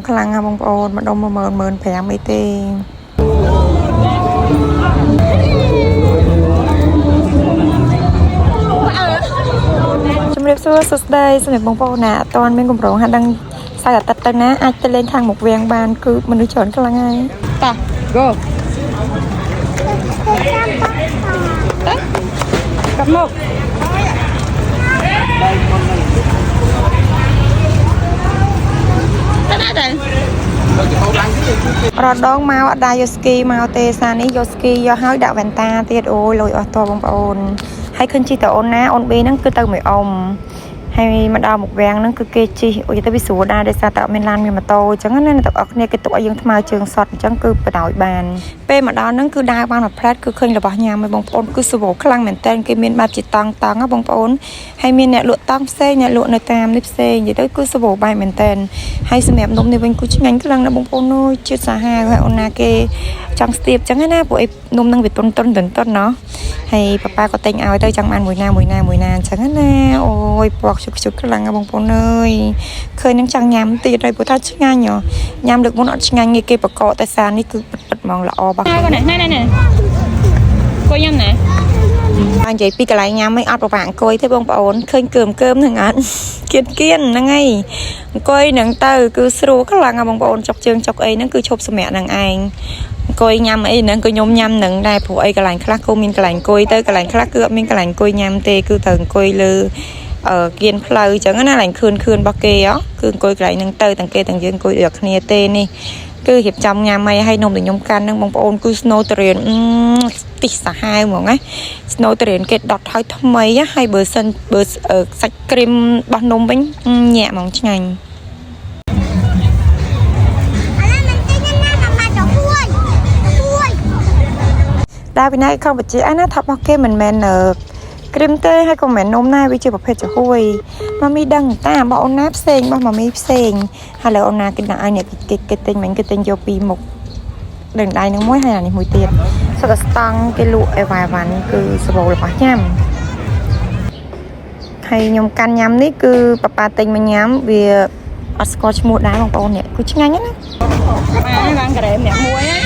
ខ្លាំងណាស់បងប្អូនម្ដុំ10000 15000អីទេ ជំរាបសួរសួស្តីសម្រាប់បងប្អូនណាអត់ទាន់មានកម្រងហាក់ដឹងសៅរ៍អាទិត្យទៅណាអាចទៅលេងខាងមុខវាំងបានគឺមនុស្សច្រើនខ្លាំងហើយ តោះ go ទៅកាត់មកទៅណាទៅ រដងមកអត់ដែរយកស្គីមកទេសានេះយកស្គីយកហើយដាក់វ៉ែនតាទៀតអូយលុយអស់តបងប្អូនហើយឃើញជិះតអូនណាអូនប៊ីហ្នឹងគឺទៅមួយអ៊ំហើយមកដល់មុខវាំងហ្នឹងគឺគេជិះអូយទៅវាស្រួលដែរដោយសារតែអត់មានឡានមានម៉ូតូអញ្ចឹងណាអ្នកទាំងអស់គ្នាគេទុកឲ្យយើងថ្មើរជើងសតអញ្ចឹងគឺបដ ாய் បានពេលមកដល់ហ្នឹងគឺដើរបានមួយផ្លែតគឺឃើញរបស់ញ៉ាំហើយបងប្អូនគឺស្រួលខ្លាំងមែនតើគេមានបែបជាតង់តង់ណាបងប្អូនហើយមានអ្នកលក់តង់ផ្សេងអ្នកលក់នៅតាមនេះផ្សេងនិយាយទៅគឺស្រួលបែបមែនតើហើយសម្រាប់នំនេះវិញគឺឆ្ងាញ់ខ្លាំងណាស់បងប្អូនអើយជាតិសាហាវហើយអូនណាគេចង់ស្ទាបអញ្ចឹងណាពួកអីនំនឹងវាតុនតុនតុនតុនណោះហើយប៉ាប៉ាក៏ទិញឲ្យទៅចង់បានមួយណាមួយណាមួយណាអញ្ចឹងណាអូយពណ៌ខ្ជុកខ្ជុកខ្លាំងណាស់បងប្អូនអើយឃើញនឹងចង់ញ៉ាំទៀតហើយព្រោះថាឆ្ងាញ់ហ៎ញ៉ាំលើកមុនអត់ឆ្ងាញ់គេបកកតែសារនេះគឺពិតពិតហ្មងល្អបាស់ ណែកូនណែណែណែគួយញ៉ាំណែ ហើយនិយាយពីកន្លែងញ៉ាំឯងអត់ប្របាក់អង្គុយទេបងប្អូនឃើញកើមកើមហ្នឹងអត់ គៀនគៀនហ្នឹងឯងអង្គុយហ្នឹងទៅគឺស្រួលខ្លាំងណាស់បងប្អូនចុកជើងចុកអីហ្នឹងគឺឈប់សម្រាកហ្នឹងឯងអង្គុយញ៉ាំអីហ្នឹងក៏ខ្ញុំញ៉ាំហ្នឹងដែរព្រោះអីកន្លែងខ្លះក៏មានកន្លែងអង្គុយទៅកន្លែងខ្លះគឺអត់មានកន្លែងអង្គុយញ៉ាំទេគឺត្រូវអង្គុយលើអឺគៀនផ្លូវអញ្ចឹងណាកន្លែងខឿនខឿនរបស់គេហ៎គឺអង្គុយកន្លែងហ្នឹងទៅទាំងគេទាំងយើងអង្គុយដូចគ្នាទេនេះគឺរៀបចំញ៉ាំអីឲ្យនំដែលខ្ញុំកាន់ហ្នឹងបងប្អូនគឺ snow terrain ទីសាហាវហ្មងណា Snow Terrain គេដុតឲ្យថ្មីណាហើយបើសិនបើអឺសាច់គ្រីមរបស់នំវិញញាក់ហ្មងឆ្ងាញ់ ឥឡូវមិនទិញណាមកមកទៅហួយហួយ ដល់ពីណាខំបជាអាណាថារបស់គេមិនមែនអឺគ្រីមទេហើយក៏មិនមែននំដែរវាជាប្រភេទចំហួយម៉ាមីដឹងតារបស់អូនណាផ្សេងរបស់ម៉ាមីផ្សេងហើយលើអូនណាគេដាក់ឲ្យអ្នកគេគេទិញមិញគេទិញយកពីមុខដឹងដៃនឹងមួយហើយអានេះមួយទៀតសុទ្ធតែស្តង់គេលក់អីវ៉ាវ៉ាន់គឺសបោរបស់ញ៉ាំហើយខ្ញុំកាន់ញ៉ាំនេះគឺប៉ាប៉ាទិញមកញ៉ាំវាអត់ស្គាល់ឈ្មោះដែរបងប្អូននេះគឺឆ្ងាញ់ណាស់ណា បានបានការ៉េមអ្នកមួយណា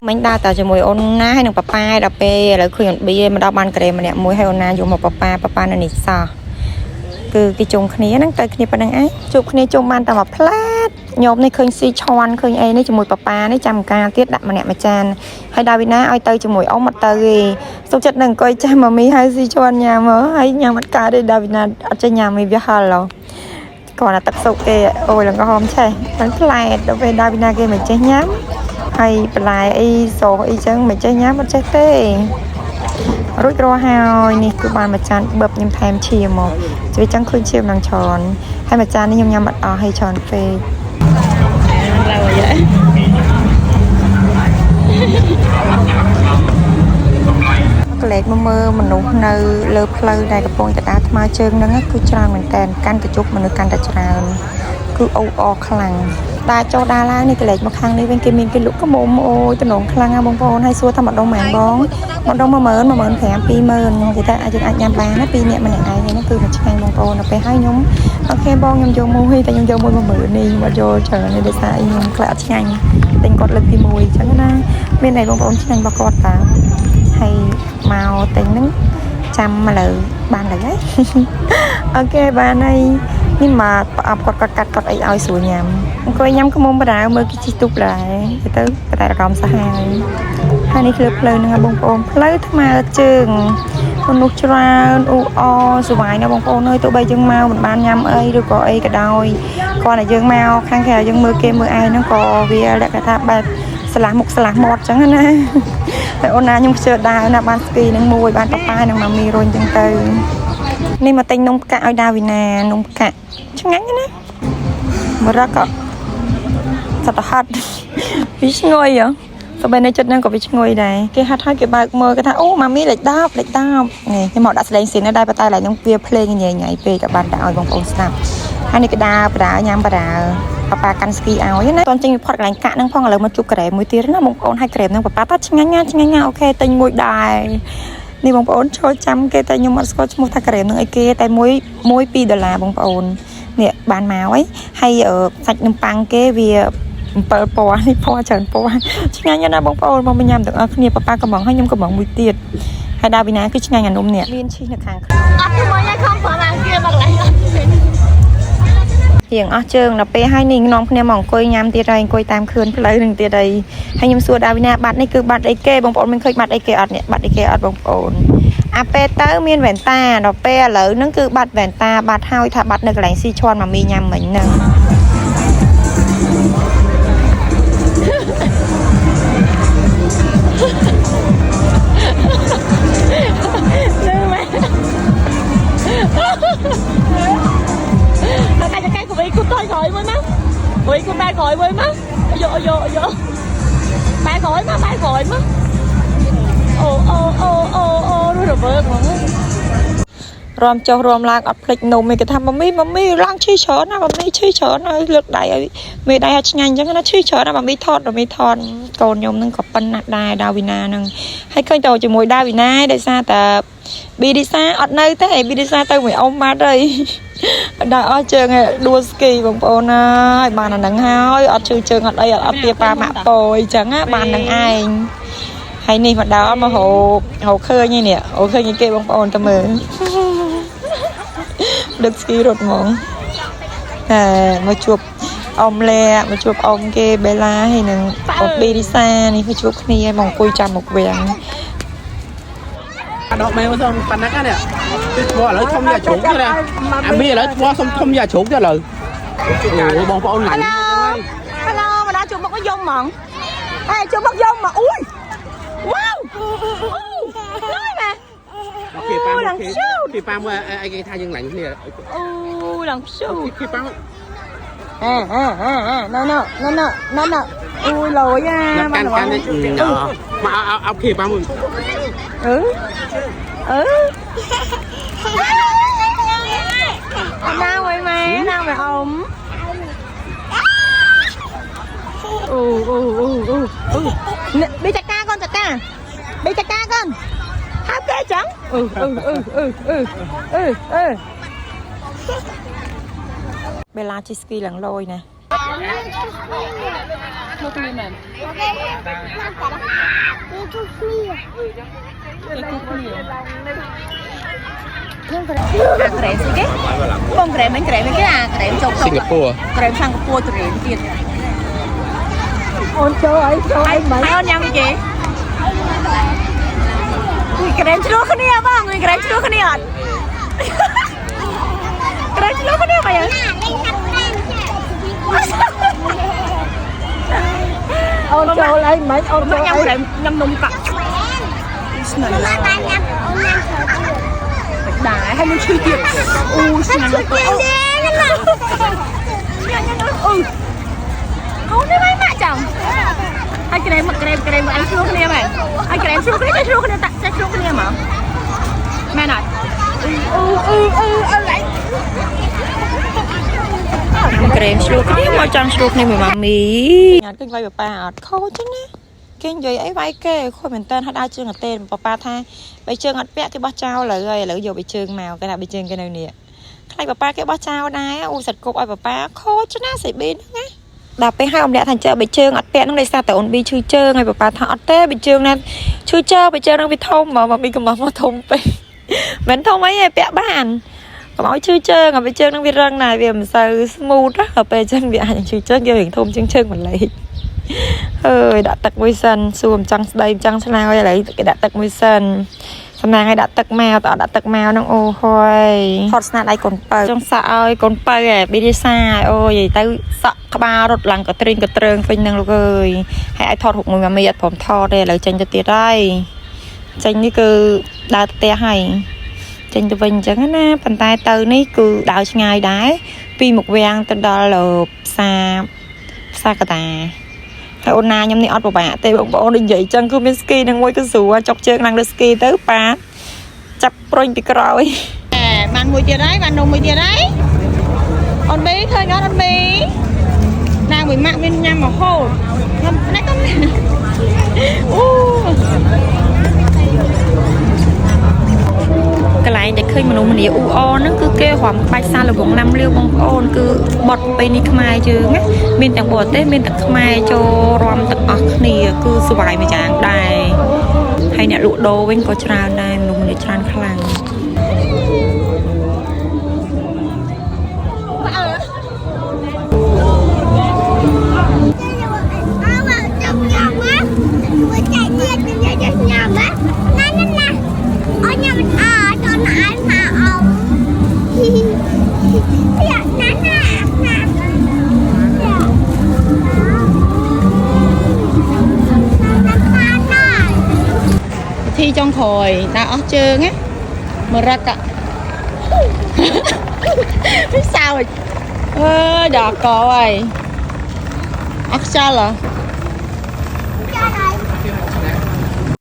មិញដើរតែជាមួយអូនណាហើយនឹងប៉ាប៉ាឯងដល់ពេលឥឡូវឃើញអូនប៊ីមកដល់បានក្រេមម្នាក់មួយហើយអូនណាយកមកប៉ាប៉ាប៉ាប៉ានៅនេះសោះគឺគេជុំគ្នាហ្នឹងទៅគ្នាប៉ុណ្្នឹងឯងជួបគ្នាជុំបានតែមួយផ្លែតញោមនេះឃើញស៊ីឈន់ឃើញអីនេះជាមួយប៉ាប៉ានេះចាំការទៀតដាក់ម្នាក់មួយចានហើយដល់វិណាឲ្យទៅជាមួយអ៊ំអត់ទៅទេសុខចិត្តនឹងអង្គុយចាំម៉ាមីហើយស៊ីឈន់ញ៉ាំហ៎ហើយញ៉ាំអត់កើតទេដល់វិណាអត់ចេះញ៉ាំឯងវាហល់ហ៎គ្រាន់តែទឹកស៊ុបគេអូយលងក្រហមឆេះมันផ្លែតដល់ពេលដល់វិណាគេមិនចេះញ៉ាំ ហើយបន្លែអីសអីចឹងមិនចេះញ៉ាំអត់ចេះទេរួចរាល់ហើយនេះគឺបានមួយចានបឹបខ្ញុំថែមឈាមមកជួយចឹងឃើញឈាមនឹងច្រើនហើយមួយចាននេះខ្ញុំញ៉ាំអត់អស់ហើយច្រើនពេក ឡើយយ៉ា ក្លែកមកមើលមនុស្សនៅលើផ្លូវដែលកំពុងតែដើរថ្មើរជើងហ្នឹងគឺច្រើនមែនតើកាន់តែជប់មនុស្សកាន់តែច្រើនគឺអូអរខ្លាំងដើរចុះដើរឡើងនេះក្លែកមកខាងនេះវិញគេមានគេលក់កមុំអូយតំណងខ្លាំងណាស់បងប្អូនហើយសួរថាម្ដុំម៉ែនបងម្ដុំ10000 15000 20000គេថាអាចយើងអាចញ៉ាំបានណាពីរនាក់ម្នាក់ឯងហ្នឹងគឺមិនឆ្ងាញ់បងប្អូនដល់ពេលហើយខ្ញុំ OK បងខ្ញុំយកមួយតែខ្ញុំយកមួយ10000នេះខ្ញុំអត់យកច្រើនទេដោយសារអីខ្ញុំខ្លាចអត់ឆ្ងាញ់ទិញគាត់លើកទី1អញ្ចឹងណាមានអីបងប្អូនឆ្ងាញ់របស់គាត់តា ហើយមកទិញហ្នឹងចាំឥឡូវបានលើហើយ OK បានហើយនេះមកប្រអប់គាត់គាត់កាត់គាត់អីឲ្យស្រួលញ៉ាំអង្គុយញ៉ាំខ្មុំបដាមើលគេជិះទូកដែរទៅទៅតែអារម្មណ៍សាហាវហើយនេះគឺផ្លូវហ្នឹងបងប្អូនផ្លូវថ្មើរជើងមនុស្សច្រើនអ៊ូអសុវ័យណាស់បងប្អូនអើយទោះបីយើងមកមិនបានញ៉ាំអីឬក៏អីក៏ដោយគ្រាន់តែយើងមកខាងក្រៅយើងមើលគេមើលឯងហ្នឹងក៏វាលក្ខណៈថាបែបស្លាស់មុខស្លាស់មាត់ចឹងណា តែអូនណាខ្ញុំខ្ជិលដើរណាបានស្គីនឹងមួយបានប៉ាប៉ានឹងម៉ាមីរុញចឹងទៅនេះមកទិញនំផ្កាក់ឲ្យដាវីណានំផ្កាក់ឆ្ងាញ់ណាស់មរកសត្វហត់វាឈ្ងុយហ៎សូម្បីនៅចិត្តហ្នឹងក៏វាឈ្ងុយដែរគេហាត់ឲ្យគេបើកមើលគេថាអូម៉ាមីលេខ10លេខ10នេះខ្ញុំមកដាក់ស្លេងស៊ីនដែរប៉ុន្តែឡើយហ្នឹងវាភ្លេងញ៉ៃញ៉ៃពេកក៏បានដាក់ឲ្យបងប្អូនស្ដាប់ហើយនេះគេដើរបដាញ៉ាំបដាប៉ាប៉ាកាន់ស្គីឲ្យណាតន់ចេញពីផុតកន្លែងកាក់ហ្នឹងផងឥឡូវមកជួបក្រែមមួយទៀតណាបងប្អូនឲ្យក្រែមហ្នឹងប៉ាប៉ាថាឆ្ងាញ់ណាឆ្ងាញ់ណា OK ទិញមួយដែរនេះបងប្អូនចូលចាំគេតែខ្ញុំអត់ស្គាល់ឈ្មោះថាក្រែមហ្នឹងអីគេតែមួយមួយ2ដុល្លារបងប្អូន នេះបានមកហើយហើយសាច់នំប៉័ងគេវា7ពណ៌នេះពណ៌ច្រើនពណ៌ឆ្ងាញ់ណាស់បងប្អូនមកញ៉ាំទាំងអស់គ្នាប៉ាប៉ាកំងហើយខ្ញុំកំងមួយទៀតហើយដាវីណាគឺឆ្ងាញ់អានំនេះមានឈីសនៅខាង អត់ធ្វើមកខំប្រហែលគេមកកន្លែងអត់ រៀងអស់ជើងដល់ពេលហើយនេះនាំគ្នាមកអង្គុយញ៉ាំទៀតហើយអង្គុយតាមខឿនផ្លូវនឹងទៀតហើយហើយខ្ញុំសួរដាវីណាបាត់នេះគឺបាត់អីគេបងប្អូនមានឃើញបាត់អីគេអត់នេះបាត់អីគេអត់បងប្អូនអាពេលទៅមានវ៉ែនតាដល់ពេលឥឡូវហ្នឹងគឺបាត់វ៉ែនតាបាត់ហើយថាបាត់នៅកន្លែងស៊ីឈွန်ម៉ាមីញ៉ាំមិញហ្នឹង តែចកែកវីគូតយក្រោយមួយមកវីគូបែក្រោយមួយមកយោយោយោបែក្រោយមកបែក្រោយមកអូអូអូអូអូរវើកហ្មង រំចុះរំឡើងអត់ភ្លេចនំឯងគេថាម៉ាមីម៉ាមីឡើងឈឺច្រើនណាម៉ាមីឈឺច្រើនហើយលើកដៃឲ្យមេដៃឲ្យឆ្ងាញ់អញ្ចឹងណាឈឺច្រើនណាម៉ាមីថតម៉ាមីថតកូនខ្ញុំនឹងក៏ប៉ុណ្ណាស់ដែរដាវីណានឹងហើយឃើញទៅជាមួយដាវីណាដោយសារតែប៊ីឌីសាអត់នៅទេប៊ីឌីសាទៅមួយអ៊ំបាត់ហើយដល់អស់ជើងឯងដួលស្គីបងប្អូនហើយបានអាហ្នឹងហើយអត់ឈឺជើងអត់អីអត់ទាប៉ាម៉ាក់ពោអីចឹងណាបាននឹងឯងហើយនេះមកដល់មករកឃើញនេះអូឃើញគេបងប្អូនទៅមើលដឹកស្គីរត់ហ្មងតែមកជួបអ៊ំលែមកជួបអ៊ំគេបេឡាហើយនឹងអូប៊ីរីសានេះមកជួបគ្នាមកអង្គុយចាំមុខវាំង ដកមែវសុំប៉ុណ្ណឹងនេះគឺធ្វើឥឡូវធំយ៉ាជ្រុកទេណាអាមីឥឡូវធ្វើសុំធំយ៉ាជ្រុកទេឥឡូវអូបងប្អូនឡាញ់ ហៅឡូមកដល់ជួបមុខយំហ្មងអេជួបមុខយំមកអូយវ៉ាវអូយម៉ែ គេប៉ាគេប៉ាមួយអីគេថាយើងឡាញ់គ្នា អូឡើងឈូ គេប៉ា អេអេអេអេណ៎ណ៎ណ៎ណ៎ណ៎អូយលយអា កាន់កាន់នេះមកអោគេប៉ាមួយ អឺអឺអត់ណាវម៉ែណាវអ៊ំអូអូអូអូអូប៊ីចកាកូនចកាប៊ីចកាកូនហៅគេចឹងអឺអឺអឺអឺអឺអឺអឺ បេឡាជិះស្គីឡើងលយណា មកគ្នាមែន គេជួគ្នា គេគូគ្នាខ្ញុំក្រែអាក្រែមស្អីគេបងក្រែមមិនក្រែមគេអាក្រែមចុក សិង្ហបុរី ក្រែមសិង្ហបុរីត្រេមទៀតអូនចូលអីចូលអីមិនអូនញ៉ាំអីគេក្រែមឆ្លោះគ្នាបងក្រែមឆ្លោះគ្នាអត់ក្រែមឆ្លោះគ្នាបង ណាលេងហាត់ក្រែមចា អូនចូលអីមិនអូនចូលញ៉ាំក្រែមញ៉ាំនំកាក់ស្នេហ៍ មកបានញ៉ាំអូនញ៉ាំច្រើនទៀត ដែរហើយមួយឈឺទៀតអូស្ងាត់ ជួយ អូ ទេណា ឆ្ងាញ់ណាស់អឺអូនេះមិនម៉ាក់ចង់ហើយក្រែមមកក្រែមក្រែមមកអញឆ្លោះគ្នាមែនហើយក្រែមឆ្លោះគ្នាចេះឆ្លោះគ្នាតាចេះឆ្លោះគ្នាហ្មងមែនអត់អឺអឺអឺអឺឡៃ ក្រែមឆ្លោះគ្នាមកចង់ឆ្លោះគ្នាមួយម៉ាមីអត់ឃើញវាយប៉ាប៉ាអត់ខូចទេណាគេនិយាយអីវាយគេខូចមែនតើហើយដើរជើងអត់ទេប៉ាប៉ាថាបីជើងអត់ពាក់គេបោះចោលឥឡូវហើយឥឡូវយកបីជើងមកគេថាបីជើងគេនៅនេះខ្លាចប៉ាប៉ាគេបោះចោលដែរអូសិតគប់ឲ្យប៉ាប៉ាខូចណាសៃប៊ីហ្នឹងណាដល់ពេលហើយអ៊ំលាក់ថាចេះបីជើងអត់ពាក់ហ្នឹងដោយសារតែអូនប៊ីឈឺជើងហើយប៉ាប៉ាថាអត់ទេបីជើងណាឈឺជើងបីជើងហ្នឹងវាធំហ្មងម៉ាមីកំមកធំពេកមិនធំអីទេពាក់បានកុំឲ្យឈឺជើងឲ្យវាជើងនឹងវារឹងណាស់វាមិនសូវ smooth ណាដល់ពេលអញ្ចឹងវាអាចនឹងឈឺជើងយករៀងធំជាងជើងម្លេចហើយដាក់ទឹកមួយសិនសួរមិនចង់ស្ដីមិនចង់ឆ្លើយឥឡូវគេដាក់ទឹកមួយសិនសំណាងឲ្យដាក់ទឹកមកតើអត់ដាក់ទឹកមកហ្នឹងអូហយថតស្នាដៃកូនពៅចង់សាក់ឲ្យកូនពៅឯប៊ីរីសាអូយទៅសក់ក្បាលរត់ឡើងក៏ទ្រីងក៏ទ្រើងពេញហ្នឹងលោកអើយហើយឲ្យថតរូបមួយម៉ាមីអត់ព្រមថតទេឥឡូវចេញទៅទៀតហើយចេញនេះគឺដើរទៅផ្ទះហើយ ចេញទៅវិញអញ្ចឹងណាប៉ុន្តែទៅនេះគឺដើរឆ្ងាយដែរពីមុខវាំងទៅដល់ផ្សារផ្សារកតាហើយអូនណាខ្ញុំនេះអត់ពិបាកទេបងប្អូននិយាយអញ្ចឹងគឺមានស្គីនឹងមួយគឺស្រួលចុកជើងឡើងលើស្គីទៅប៉ាចាប់ប្រុញពីក្រោយ បានមួយទៀតហើយបាននំមួយទៀតហើយអូនប៊ីឃើញអត់អូនប៊ីណាមួយម៉ាក់មានញ៉ាំរហូតខ្ញុំនេះកុំអូ ក កន្លែងដែលឃើញមនុស្សម្នាអ៊ូអរហ្នឹងគឺគេរាំក្បាច់សាឡវងណាំលាវបងប្អូនគឺបត់ពេលនេះខ្មែរយើងណាមានទាំងបរទេសមានទាំងខ្មែរចូលរាំទាំងអស់គ្នាគឺសុបាយមួយយ៉ាងដែរហើយអ្នកលក់ដូរវិញក៏ច្រើនដែរមនុស្សម្នាច្រើនខ្លាំង អើចាំញ៉ាំណាមកចែកទៀតញ៉ាំញ៉ាំណាណាណាណាអញញ៉ាំអើតនឯងមកអោយ៉ាណាណាណាណាណាណា ពិធីចុងក្រោយដើរអស់ជើងណាមករក សើចអើយដល់កហើយអស់ខ្យល់ហ៎?